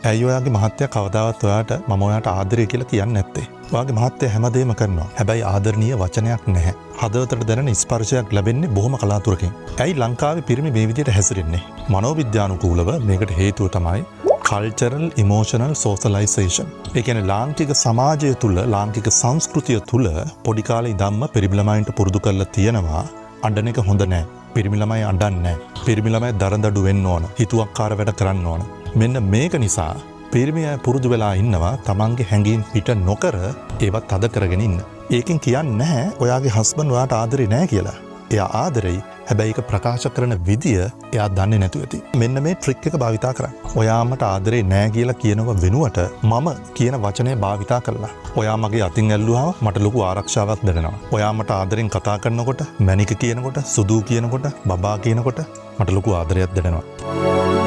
ඇයි ඔයාගේ මහත්තයා කවදාවත් ඔයාට මම ඔයාට ආදරේ කියලා කියන්නේ නැත්තේ? ඔයාගේ මහත්තයා හැමදේම කරනවා. හැබැයි ආදරණීය වචනයක් නැහැ. හදවතට දැනෙන ස්පර්ශයක් ලැබෙන්නේ බොහොම කලාතුරකින්. ඇයි ලංකාවේ පිරිමි මේ විදිහට හැසිරෙන්නේ? මනෝවිද්‍යානුකූලව මේකට හේතුව තමයි කල්චරල් ඉමෝෂනල් සෝෂලයිසේෂන්. ඒ කියන්නේ ලාංකික සමාජය තුළ, ලාංකික සංස්කෘතිය තුළ පොඩි කාලේ ඉඳන්ම පිරිමි ළමයින්ට පුරුදු කරලා තියෙනවා අඬන එක හොඳ නෑ. පිරිමි ළමයි අඬන්නේ නෑ. පිරිමි ළමයි දරදඬු වෙන්න ඕන. හිතුවක්කාර වැඩ කරන්න ඕන. මෙන්න මේක නිසා පිරිමි අය පුරුදු වෙලා ඉන්නවා තමන්ගේ හැඟීම් පිට නොකර ඒවත් තද කරගෙන ඉන්න. ඒකෙන් කියන්නේ නැහැ ඔයාගේ හස්බන්ඩ් ඔයාට ආදරේ නෑ කියලා. එයා ආදරෙයි. හැබැයි ඒක ප්‍රකාශ කරන විදිය එයා දන්නේ නැතුව ඇති. මෙන්න මේ ට්‍රික් එක භාවිතා කරන්න. ඔයා මට ආදරේ නෑ කියලා කියනව වෙනුවට මම කියන වචනය භාවිතා කරලා. ඔයා මගේ අතින් ඇල්ලුවාම මට ලොකු ආරක්ෂාවක් දැනෙනවා. ඔයා මට ආදරෙන් කතා කරනකොට, මැනික කියනකොට, සුදු කියනකොට, බබා කියනකොට මට ලොකු ආදරයක් දැනෙනවා.